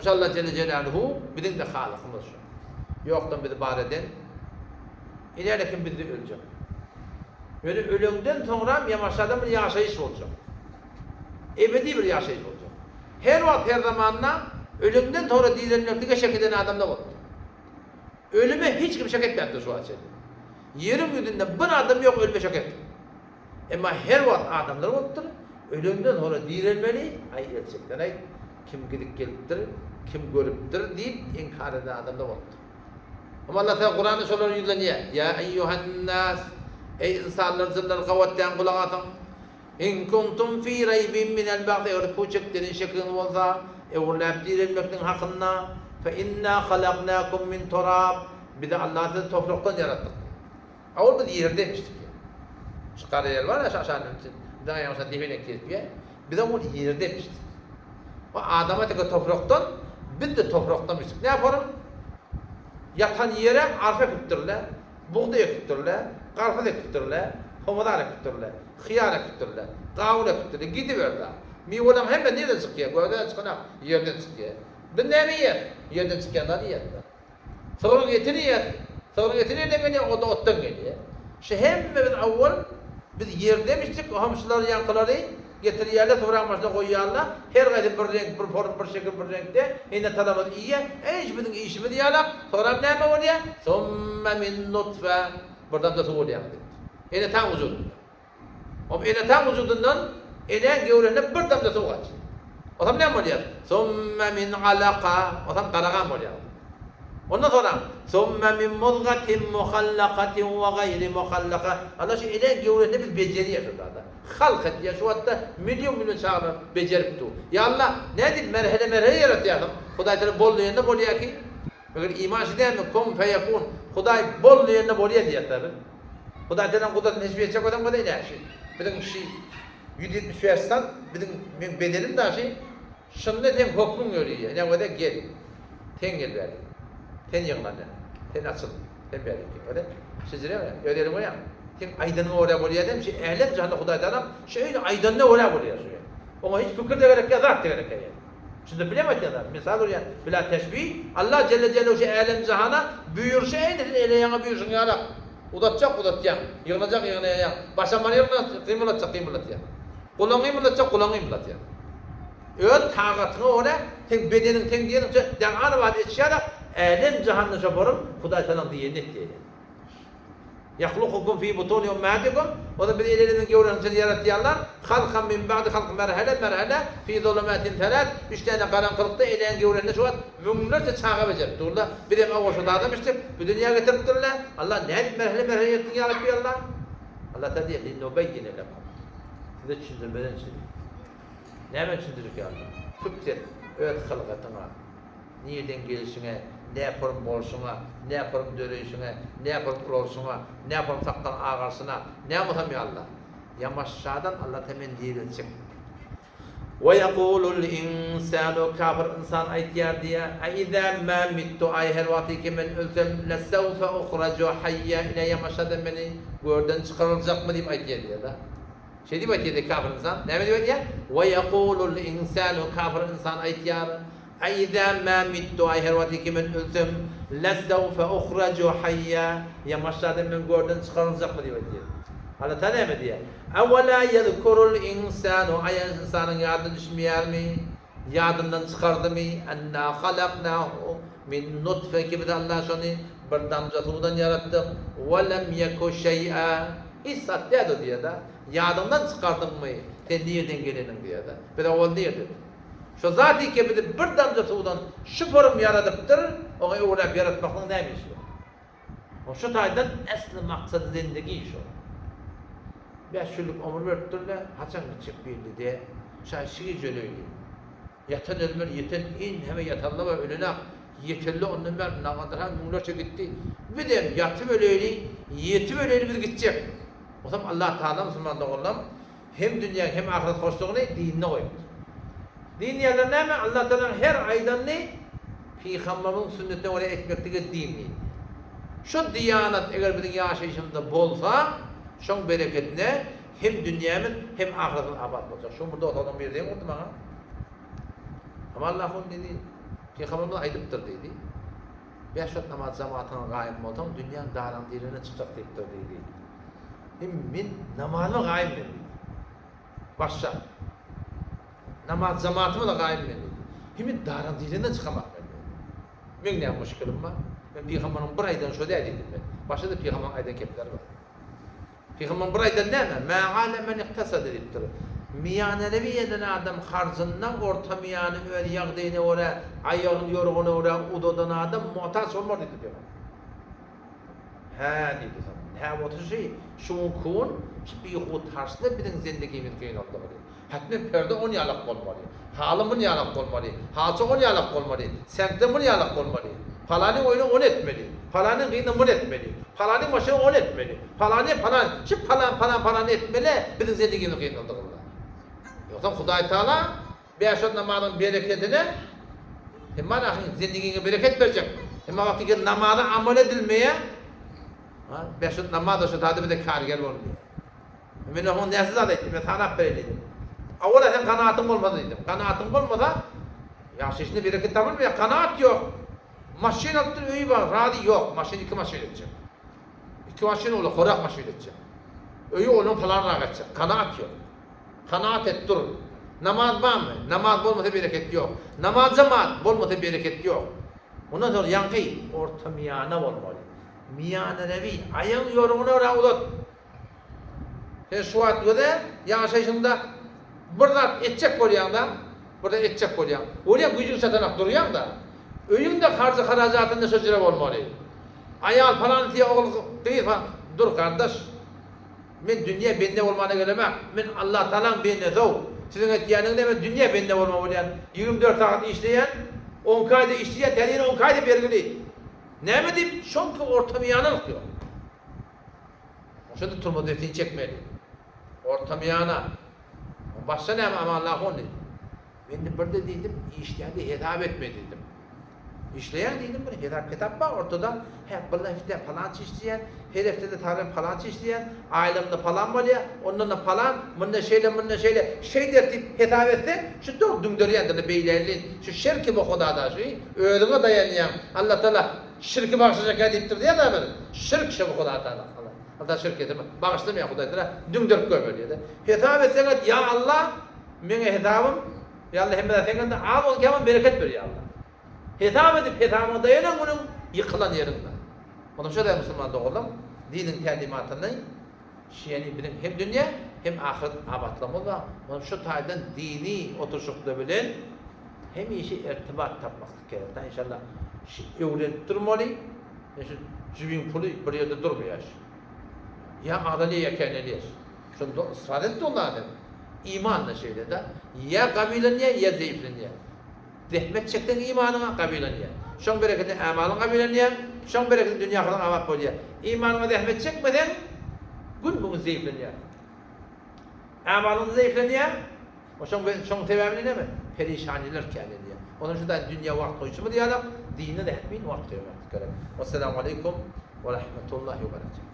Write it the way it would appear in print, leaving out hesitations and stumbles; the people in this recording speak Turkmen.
Oş Alla Jelle Jelaluhu biziň-de Halykymyz şu. Ýokdan bizi bar eden, ine kim bizde öljek. Ýöne öleňden soňram ýamaşada bir ýaşaýyş boljak. Ebedi bir ýaşaýyş boljak. Her wagt her zamanda öleňden soňra direlmeklige şek eden adamlar bolupdyr. Ölüme hiç kim şek etmäpdir şu wagta çenli. Ýeriň ýüzünde bir adam ýok ölüme şek etdi. Emma her wagt adamlar bolupdyr, ölenden soňra direlmeli, aý erçekden-aý, kim gidip gelipdir, kim görüpdir diýip inkar eden adamlar bolupdyr. Emma Allah Tagala Kuranda şolara ýüzlenýär, Ýa eýýuhan-nas, eý ynsanlar, jynlar gabat däň gulak asyň, In kuntum fi reýbin minel ba'th eger puç ekdeniň şekiňiz bolsa, öwrüläp direlmekligiň hakynda, fe inna halaknakum min turab, bizi Allah sizi toprakdan ýaratdyk diýýär. Owal biz ýerde emişdik diýýär. Şu gara ýer bar-a şu aşagynda biziň aýagymyzdan depenek kesip ýer. Biz owal ýerde emişdik. O Adam ata toprakdan, biz-de toprakdan emişdik. Näme Ýatan ýere arpa ekipdirler. Bugdaý ekipdirler, garpyz ekipdirler, pomidor ekipdirler, hyýar ekipdirler, gawun ekipdirler, gidiberdi. Miweleriň hemmesi nireden çykýar? Gökden çykanok, ýerden çykýar. Biz näme iýýäs? Ýerden çykýan zady iýýäs. Sygryň etini iýýäs. Sygryň eti nireden gelýär? O-da otdan gelýär. Şu hemmemiz owwal biz ýerden içdik, ohm şulary ýaňkylary Getirýärler, soragyň başyna goýýarlar. Her haýsy bir reňk, bir form, bir şekil, bir reňkde. Ene talamyz iýýär. Eý, şu biziň işimiz ýalak. Soram näme bolýar? Summa min nutfe. Bir damja suw bolýaňyz diýipdir. Ene-ataň wujudynda. Hop, ene-ataň wujudyndan enäň göwresine bir damja suw gaçýar. Osam näme bolýar? Summa min alaka. Osam gara gan bolýaňyz. Ondan soňra, Summa min muzgatin muhallakatin we gaýri muhallaka. Allah şu enäň göwresini biz bejerýär şu zada. Halk etýär. Şu wagtda million-million çagalar bejerip dur. Ýa Allah, nädip merhele-merhele ýaratýarsyň? Hudaý Tagala bol diýende bolýar ki, meger iman şu dälmi? Kun feýekun. Hudaý bol diýende bolýar diýýäs-dä biz. Hudaý Tagalaň gudratyny teşbih etjek bolsaň bolsa ine şu biziň şu 175 sant biziň meň bedenim daşy Şunda seň hökmüň ýöreýär. Ine göze gel. Sen gel bärik. Sen ýygnan ine. Sen açyl. Sen bärik gel. Göze. Şejere öz eliňi goýaň. Seň aýdanyňa görä bolýar dämi? Şu älem jahanda Hudaý Tagalam şeýle aýdanyna görä bolýar şu. Oňa hiç pikir-de gerek ýa zat-da gerek ýa. Düşündirip bilýäňmi aýtýan zadymy? Mysal urýan, bila teşbih, Allah jelle jelluhu şu älem jahana buýurşy eýni sen ele ýaňa buýurşyň ýalak. Uzatjak uzatýaň, ýygnajak ýygnaýaň, başam bar ýygna, gymylatjak gymylatýaň. Gulagyňy gymyldatjak gulagyňy gymylatýaň. Öz tagatyňa görä seň bedeniň seň diýeniňçe deňan-abat etşýär-ä, älem-jahanda şoparyň Hudaý sanaň diýenini etýär. Ýahlukukum fi butuni ummahatikum, Olar bizi enelerimiziň göwresiniň içinde ýaratýarlar, halkan min ba'di halk merhele-merhele fi zulumatin selas, üç däne garaňkylykda enäň göwresinde şu wagt müňlerçe çaga bejerip durlar. Bizem owal şo zadam içdik, bu dünýä getiripdirler. Allah nädip merhele-merhele ýaratdyň ýa Rabbi Allah? Allah Taala diýýär, Linubeýýine lekum. Size düşündirmeden üçin. Näme düşündirjek ýa Allah? Pikir et, öz hylgatyňa, nirden gelşiňe, näporum bolşuňa, näporum döreýşiňe, näporum ulalşyňa, näporum sakgal agarşyna, näme bolsam ýa Allah. Ýamaşşadan Allah Taala meni direltjek. Ve yekulul insanu kafir ynsan aýtýar diýýär, A izä mä mittu aý her wagtyky men ölsem lesewfe uhraju haýýa ine ýamaşada meni görden çykaryljakmy diýip aýtýar diýýär-de. Şeý diýip aýtýar diýýär kafir ynsan. Näme diýip aýtýar? Ve yekulul insanu kafir ynsan aýtýar, A izä mä mittu aý her wagtyky men ölsem lesewfe uhraju haýýa ýamaşada men görden çykaryljakmy diýip aýtýar. Allah Taala näme diýýär? Ewela ýezkurul insanu, aýa ynsanyň ýadyna düşmeýärmi? Ýadyndan çykardymy? Enna halaknahu min nutfe ki biz Allah şony bir damja suwdan ýaratdyk. We lem ýeku şeý'a. Hiç zat däldi o diýýär-de. Ýadyňdan çykardyňmy sen nirden geleniňi diýýär-de. Biz owal nirdedik? Şo zat ki bizi bir damja suwdan şu forum ýaradypdyr, oňa öwräp ýaratmaklygyň näme işi bar? O şu taýdan esli maksady zendegi şo. Bäş ýyllyk ömür beripdirler, haçan gitjek belli däl. Şaý şu gije öleýli. Ýatan ölmeli, ýeten enheme ýatanlar bar, ölenak. Ýetende ondan bäri nagadar-ha müňlerçe gitdi. Bizem ýatyp öleýli, ýetip öleýli biz gitjek. Osam Allah Tagala musulman doganlarym Hem dünýäň hem ahyret hoşlugyny dinine goýupdyr. Din diýenler näme? Allah Tagalaň her aýdanyny Pygamberimiziň sünnetine görä etmeklige din diýilýär. Şu diýanat eger biziň ýaşaýşymyzda bolsa, şoň bereketine hem dünýämiz, hem ahyretimiz abat boljak. Şu gün bir dost oglan biri zeň urdy maňa. Aman Allahun diýdi. Pygamberimiz aýdypdyr diýdi. Bäş wagt namaz jamatyňa gaýym bolsaň, dünýäň daryň diregine çykjak diýipdir diýdi. Hem men namazyma gaýym men diýdi. Başga. Namaz jamatyma-da gaýym men diýdi. Hem men daryň direginden çykamak men diýdi. Meň näme muşkilim bar? Men pygamberiň bir aýdany şo däl diýdim men. Başga-da pygamberiň aýdan kepleri bar. Pygamber bir aýdan näme? Mä ale men iktasada diýipdir. Miýanerewi eden adam harjynda orta miýany öz ýagdaýyna görä, aýagyny ýorgana görä uzadan adam muhtaç bolmaz diýipdir pygamber. Hä diýdi soň. Hä oturyşy şu günki gün şu bihud harçda biziň zendigimiz gynaldygy. Hetmen perde on ýalak bolmaly. Haly mun ýalak bolmaly. Halça on ýalak bolmaly. Seňkde mun ýalak bolmaly. Palanyň oýuna ony etmeli. Palanyň gyzyna muny etmeli. Palanyň maşyna ony etmeli. Palany palan, şu palan palan palan etmeli biziň zendigimiz gynaldygynda. Ýogsam Hudaý Taala bäş-on namazyň berekedine emma ahyň zendigiňe bereket berjek. Emma wagty gel namaza amal edilmeýä, bäş-on namaz da şu zady bize karger bolmaýar. Men oňa näçe zat aýtdym, men sanap bereýin diýdim. Owal-a seň ganaatyň bolmasa diýdim. Ganaatyň bolmasa, ýagşy işinde bereket tapylmaýar, ganaat ýok. Maşyn alypdyr, öýi bar, razy ýok, maşyn iki maşyn etjek. Iki maşyn ola horak maşyn etjek. Öýi onuň palanrak etjek, ganaat ýok. Kanaat et dur. Namaz barmy? Namaz bolmasa bereket ýok. Namaz jemaat bolmasa bereket ýok. Ondan soň ýaňky orta miýana bolmaly. Miýanarewi, aýagyň ýorugyna görä uzat. Sen şu wagt göze ýaşaýşyňda bir zat etjek bolýaňda, bir zat etjek bolýaň. Bolýa güýjüň çatanak durýaňda. Öýüňde harjy harajatynda şo jüre bolmaly. Aýal palan diýýä ogul gyz palan dur gardaş. Men dünýä bende bolmana gelemak. Men Allah Tagalaň bendesow. Siziň etýäniňiz näme dünýä bende bolma bolýan. 24 sagat işleýän, 12 aýda işleýän, täze ýene 12 aýda bergili. Näme diýip, şoňky ortamyýanalyk ýok. Şonda turma desini çekmeli. Ortamyýana. Başga näme Amanla hon diýdi. Men de birde diýdim, işleýände hesap etme diýdim. Işleýän diýdim, bir hesap kitap bar ortada. Hä, bir hepde palança işleýän, her hepdede taryp palança işleýän, aýlygymda palan bolýar, ondan-da palan, munda şeýle, munda şeýle, şeýder diýip hesap etseň, şu dog düňderýändir-le beýle şu şerki bu Hudada şu özüňe daýanýaň. Allatagala Şirki bagyşlajak ýa diýipdir diýýär-dä bir. Şirk şo bu Hudaý Tagala. Allah şirk etme. Bagyşlamaýar Hudaý Tagala. Düňderip goýberýär-de. Hesap etseň et, ýa Allah, meň hesabym, ýa Allah hemme zat seň elinde, az bolsun kem bolsun bereket ber ýa Allah. Hesap edip hesabyňa daýanan günüň ýykylan ýeriňde. Onam şo-da musulman doganlarym, diniň tälimatyny şeýeni biziň hem dünýä, hem ahyret abatlamyz bar. Onam şu taýdan dini oturyşykda bilen hemişe irtibat tapmaklyk gerek. Da inşallah şu öwrenip durmaly. Yani şu jübiň puly bir ýerde durmaýar. Ýa azalýar ýa känelýär. Şonda ysrar etdi onda adam. Iman da şeýle-de. Ýa gabylanýar, ýa zeýiflenýär. Zähmet çekseň imanyňa gabylanýar. Şoň bereketine ämalyň gabylanýar. Şoň bereketine dünýä ahyryň abat bolýar. Imanyňa zähmet çekmeseň gün-gün zeýiflenýär. Ämalyň zeýiflenýär. O şoň şoň sebäbini näme? Perişaniler känelýär. Onuň üçin daýy dünýä wagt goýşumyz ýaly, dine-de hetmin wagt goýmaklyk gerek. Wessalamu aleýkum we rahmetullahi we berekatuh.